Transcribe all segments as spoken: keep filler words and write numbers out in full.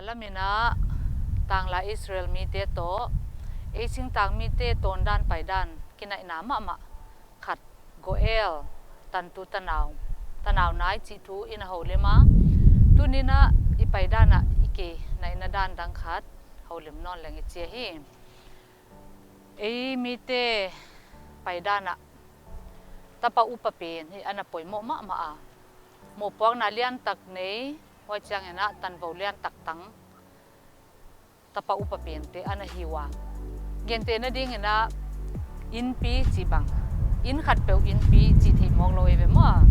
Lamin a tanglai Israel mite toh ei singtang mite tondan paidan kinaihna mahmah khat Goel, tantu tanau, tanau nai chih thu i na houlim a, tuni'n a i paidan a i kinaihna dan dang khat houlim nawn leng i chi hi. Ei mite paidan a tapa upa pen hi ana poimoh mahmah a, mohpuakna liantak nei, huai chiangin a tanvou liantak tang tapa upa pente ana hi ua. Gentehna dingin a innpi chih bang, inn khatpeuh innpi chih theih mawk lou ei ve maw.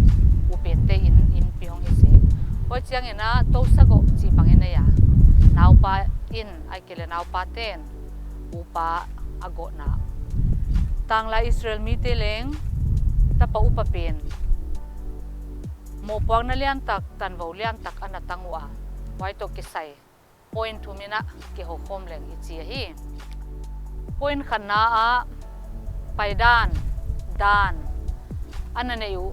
Upente inn, innpi hong hi sek. Huai chiangin a tousagoh chih bangin a ia, naupa in, ahihkeileh naupate'n upa a gohna. Tanglai Israel mite leng tapa upa pen mohpuakna liantak, tanvou liantak ana tang ua, huai toh kisai point thum in a kihoukhawm leng i chi hi. Point khatna ah paidan, dan ana nei uh,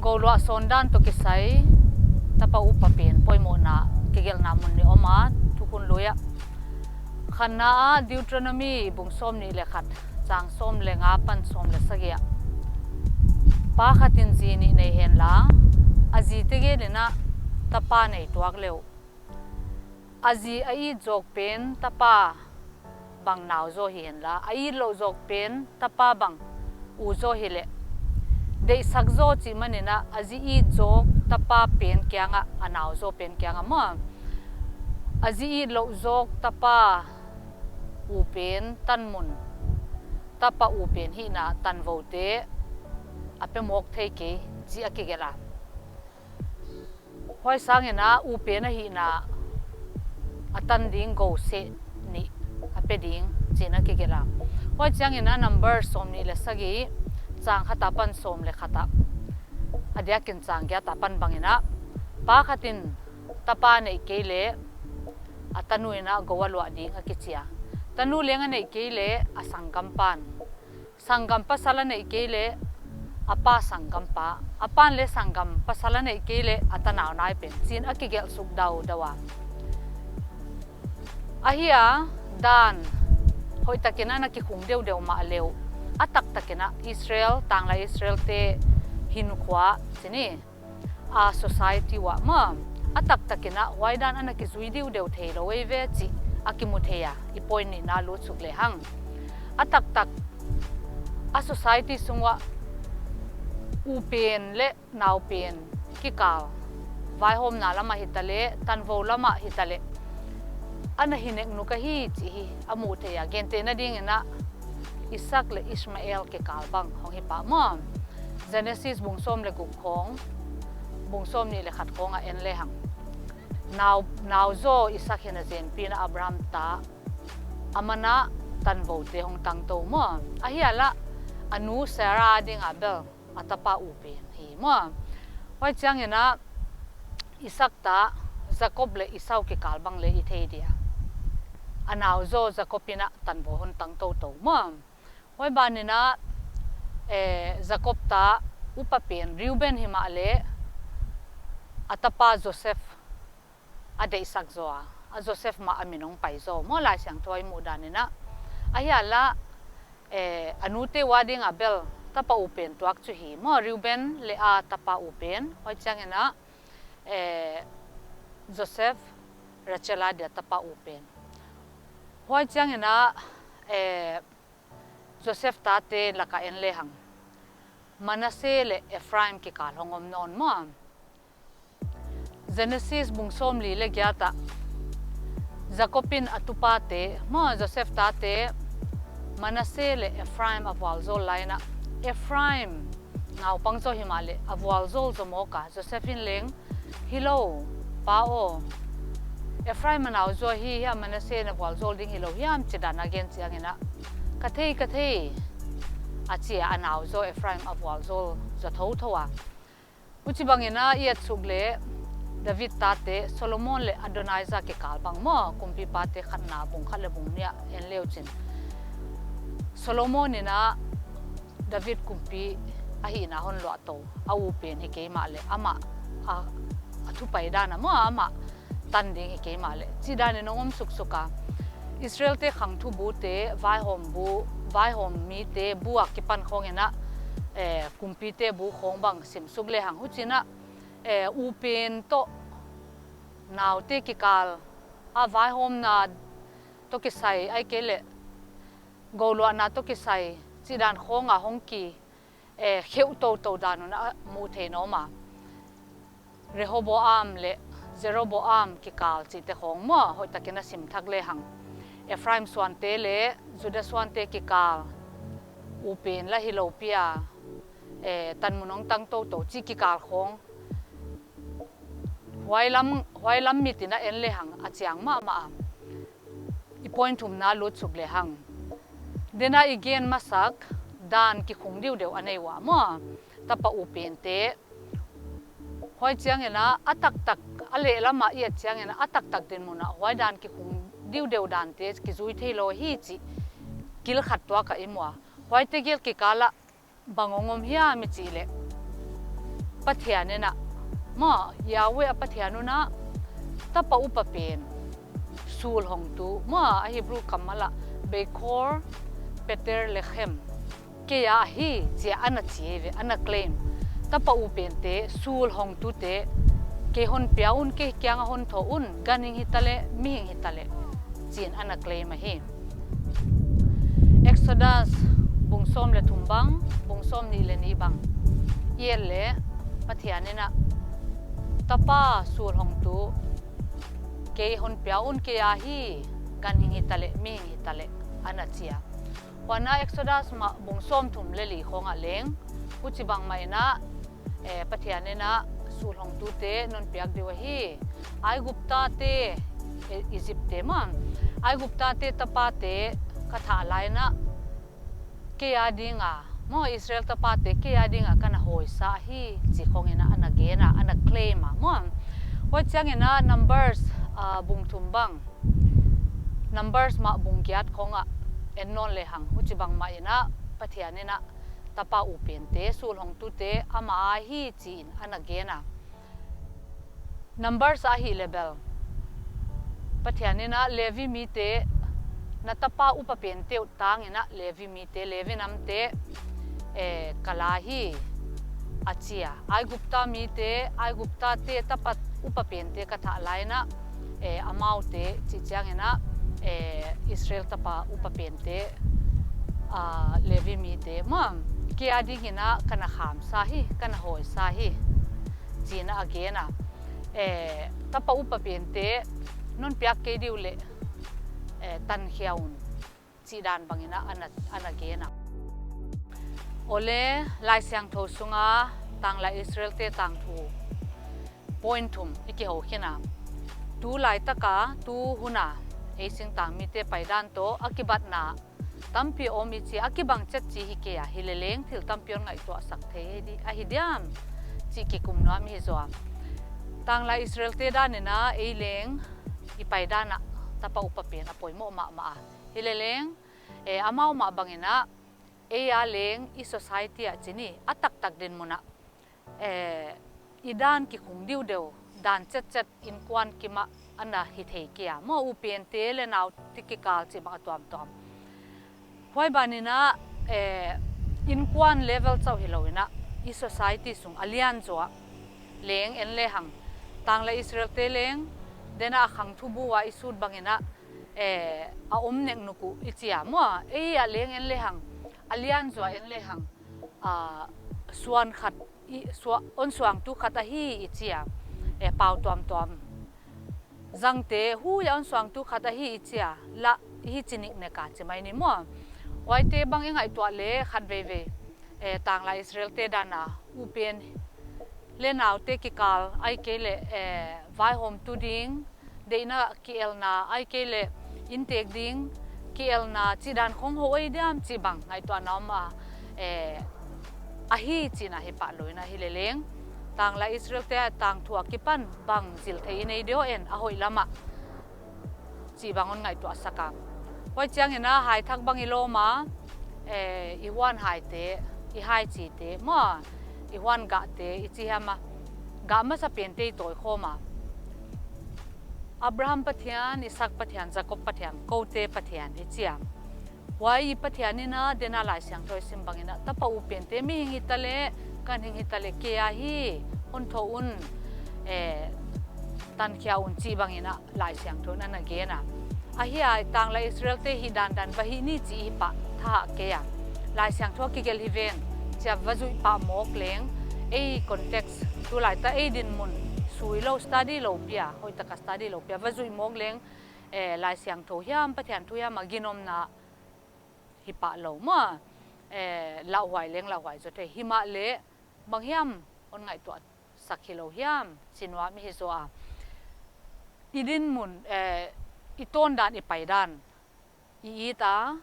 gouluah sawn dan toh kisai tapa upa pen poimohna kigelhna mun nih om a, thukhun lui ah. Khatna ah Deuteronomy bung sawmnih leh khat, chang sawm leh nga apan sawm leh sagih ah, pa khat in zi nih nei henla, a zite gel in a tapa nei tuak le uh, a zi a it zawk pen tapa bang nau zaw hi henla, a it louh zawk pen tapa bang u zaw hi leh, deihsak zaw chih manin a, a zi it zawk tapa pen kiangah, a nau zaw pen kiangah maw, a zi it louh zawk tapa u pen tanmun, tapa u pen hihna tanvoute a pe mawk thei kei chih a kigelh a. Huai sangin a upen ahihna a tan ding gou seh nih a pe ding chi'n a kigelh a. Huai chiangin a Number sawmnih leh sagih, chang khat apan sawm leh khat ah, a diakin chang giat apan bangin a, pa khat in tapa neih kei leh a tanu in a gou a luah ding a kichi a. Tanu leng a neih kei leh a sanggampan, sanggam pasal a neih kei leh a pa sanggampa, a pan leh sanggam pasal a neih kei leh a tanau nai pen, chi'n a kigelh suk daudau a. Ahia, dan hoihtakin a na kikhung deudeu mahle uh, a taktakin a Israel, tanglai Israelte hinkhua, chih ni, a society uah maw, a taktakin a huai dan ana kizui deudeu theilou ei ve chih a kimu thei a, i point nihna lut suk lehang. A taktak a society sung uah upen leh naupen kikal, vaihawmna lam ah hitaleh, tanvou lam ah hitaleh, ana hi neknuk ahi chih hi a mu thei a. Gentehna dingin a Isak leh Ishmael kikal bang hong hi pah maw. Genesis bung sawm leh guk khawng, bung sawmnih leh khat khawng ah en lehang, nau, nau zaw Isak hi a, zenpi in a Abraham ta, aman a tanvoute hong tang tou maw. Ahia lah a nu Sarah ding a bel a tapa upen hi maw. Huai chiangin a Isak ta Jakob leh Esau kikal bang leh i thei dia, a nau zaw Jakob in a tanvou hon tang tou tou maw. Huai banin a, eh, Jakob ta upa pen Reuben himahleh a tapa Joseph a deihsak zaw a, a Joseph mah a min hong pai zaw maw, Laisiangthou i muh danin a. Ahia lah, eh, a nute ua ding a bel tapa upen tuak chu hi maw, Reuben leh a tapa upen. Huai chiangin a, eh, Joseph, Rachel a dia tapa upen. Huai chiangin a, eh, Joseph tate laka en lehang, Manasseh leh Ephraim kikal hong om nawn maw. Genesis bung sawmli leh giat ah Jakob in a tupate maw, Joseph tate Manasseh leh Ephraim a vualzawl lai in a, Ephraim naupang zaw himahleh a vualzawl zaw mawk a, Joseph in leng, "Hilou, pa aw, Ephraim a nau zaw hi, hia Manasseh na vualzawl ding hilou hiam?" chi dan a gen chiangin a, "Ka thei, ka thei," a chi a, a nau zaw Ephraim a vualzawl zaw thouthou a. Huchibangin a i et suk leh David tate Solomon leh Adonijah kikal bang maw, Kumpipate khatna bung khat leh bung nih ah en le uchin, Solomon in a David kumpi ahihna hon luah tou, a upen hi kei mahleh amah a, a thu paidan a maw, amah tan ding hi kei mahleh. Chih dan in hong om suksuk a. Israel te khangthu bu te, vaihawm bu, vaihawm mi te bu a kipan khawng in a, eh, kumpi te bu khawng bang sim suk le hang. Huchi'n a, eh, upen toh naute kikal a vaihawmna toh kisai, ahihkeileh gouluahna toh kisai, chih dan khawng a hong ki, eh, kheuh toutou dan un a mu thei nawn a. Rehoboam leh Jeroboam kikal chihte khawng maw, hoihtak in a sim thak le hang. Ephraim suante leh Judah suante kikal upen la hilou pi a, eh, tanmun hong tang toutou chih kikal khawng. Huai lam, huai lam mit in a en le hang a chiang mahmah a. I point thumna lut suk le hang. Dena i gen masak dan kikhung diudeu a nei ua maw. Tapa upen te. Huai chiang in a, a taktak, a lehlam a i et chiang in a, a taktak dinmun a, huai dan kikhung diudeu dan te kizui theilou hi chih kil khat tuak a i mu a. Huaite gel kikal a bang hong om hiam i chih leh, Pathian in a, maw, Yahweh a Pathian un a, tapa upa pen, sul hongtu, maw, a Hebrew kammal a, Beikor Peter Lechem, kei a ahi, chi a ana chi ve, ana claim. Tapa upen te, sul hongtu te, kei hon pia un, kei kiang a hon thou un, ganhing hitaleh, mihing hitaleh, chi'n ana claim ahi. Exodus bung sawm leh thum bang, bung sawmnih leh nih bang i et leh, Pathian in a, tapa sul hongtu kei hon pia un, kei a ahi, ganhing hitaleh, mihing hitaleh, ana chi a. Huan a Exodus mah bung sawmthum leh li khawng ah leng, huchibang mah in a, eh, Pathian in a, sul hongtu te non piak diu ahi. Aigupta te, eh, Egypt te maw. Aigupta te tapa te ka thah lai in a, kei a ding a, maw, Israel tapa te kei a ding a ka na hawisa hi, chih khawng in a ana gen a, ana claim a, maw. Huai chiang in a Numbers, ah, bung thum bang. Numbers mah bung giat khawng ah en nawn le hang, huchibang mah in a Pathian in a tapa upen te, sul hongtu te, ama a ahi chi'n ana gen a. Numbers ahih leh bel, Pathian in a Levi mi te, na tapa upa pen te uh tang in a Levi mi te, Levi nam te, eh, ka la hi, a chi a. Aigupta mi te, Aigupta te tapa upa pen te ka thah lai in a, eh, amau te, chih chiang in a, eh, Israel tapa upa pen te, ah, Levi mi te, maw, kei a ding in a ka na khamsa hi, ka na hawisa hi, chi'n a gen a. Eh, tapa upa pen te, non piak kei diu leh, eh, tan khia un, chih dan bang in a ana, ana gen a. Awle, Laisiangthou sung a, Tanglai Israel te tangthu point thum i kihou khin a. Tulai tak a, tu hun a, ei singtang mi te paidan toh, a kibatna tampi om i chi a, kibang chet chih hi kei a, hileleng thil tampi hon ngaihtuah sak thei hi di, ahi diam, chih kikum nuam hi zaw a. Tanglai Israel te dan in a, ei leng, i paidan a, tapa upa pen a poimoh mahmah a. Hileleng, eh, amau mah bang in a, ei a leng, i society ah chi ni, a taktak dinmun ah, eh, i dan kikhung diudeu, dan chetchet innkuan kim ah ana hi thei kei a. Maw, upen te leh naute kikal chih bang a tuamtuam. Huai ban in a, eh, innkuan level chauh hilou in a, i society sung a lian zaw ah leng en le hang. Tanglai Israel te leng, dena a khangthu bu a i sut bang in a, eh, a om nek nuk uh i chi a maw. Ei a leng en le hang, a lian zaw ah en le hang, ah, suan khat, i sua-, hon suangtu khat ahi i chi a, eh, pau tuamtuam zangte, hu a hon suangtu khat ahi i chi a, la hi chi niknek a chi mai ni maw. Huaite bang i ngaihtuah leh khatveivei, eh, Tanglai Israel te dan a, upen leh naute kikal, ahihkeileh, eh, vaihawmtu ding, deihna kielna, ahihkeileh inntek ding kielna, chih dan khawng hoih ei diam chih bang ngaihtuahna om a, eh, ahi chihna hi pah lou in a hileleng. Tanglai Israel te tangthu a kipan bang zil thei i nei diam, a hoih lam ah chih bang hon ngaihtuah sak a. Huai chiang in a hai thak bang i lawm a, eh, i huan hai te, i hai chi te, maw, i huan gah te, i chi hiam a, gah masa pen te i tawi khawm a. Abraham Pathian, Isaak Pathian, Jakob Pathian, koute Pathian i chi a. Huai i Pathian in a, den a Laisiangthou i sim bang in a, tapa u pente mihing hita leh, ganhing hita leh, kei ahi, hon thou un, eh, tankhia un chih bang in a, Laisiangthou in a na gen a. Ahi a, tanglai Israelte hih dandan va hih ni chih hi pah tha kei a. Laisiangthou a kigelh hi ven, chia va zuih pah mawk leng, ei context, tulai ta ei dinmun, sui lou, study lou pi a, hoih taka study lou pi a, va zuih mawk leng, eh, Laisiangthou hiam, Pathian thu hiam a ginomna hi pah lou maw, eh, lauhuai leng lauhuai zaw thei. Himahleh, bang hiam hon ngaihtuah sak hi lou hiam, chi nuam i hi zaw a. I dinmun, eh, i tawn dan, i pai dan, i it a,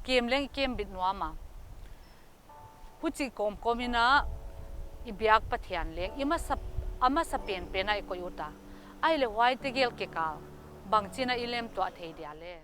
kem leng i kem bit nuam a. Huchi kawmkawm in a, i biak Pathian leng, i masa, a masa penpen a i koih ut a. Ahihleh huaite gel kikal, bangchin a i lemtuah thei dia leh.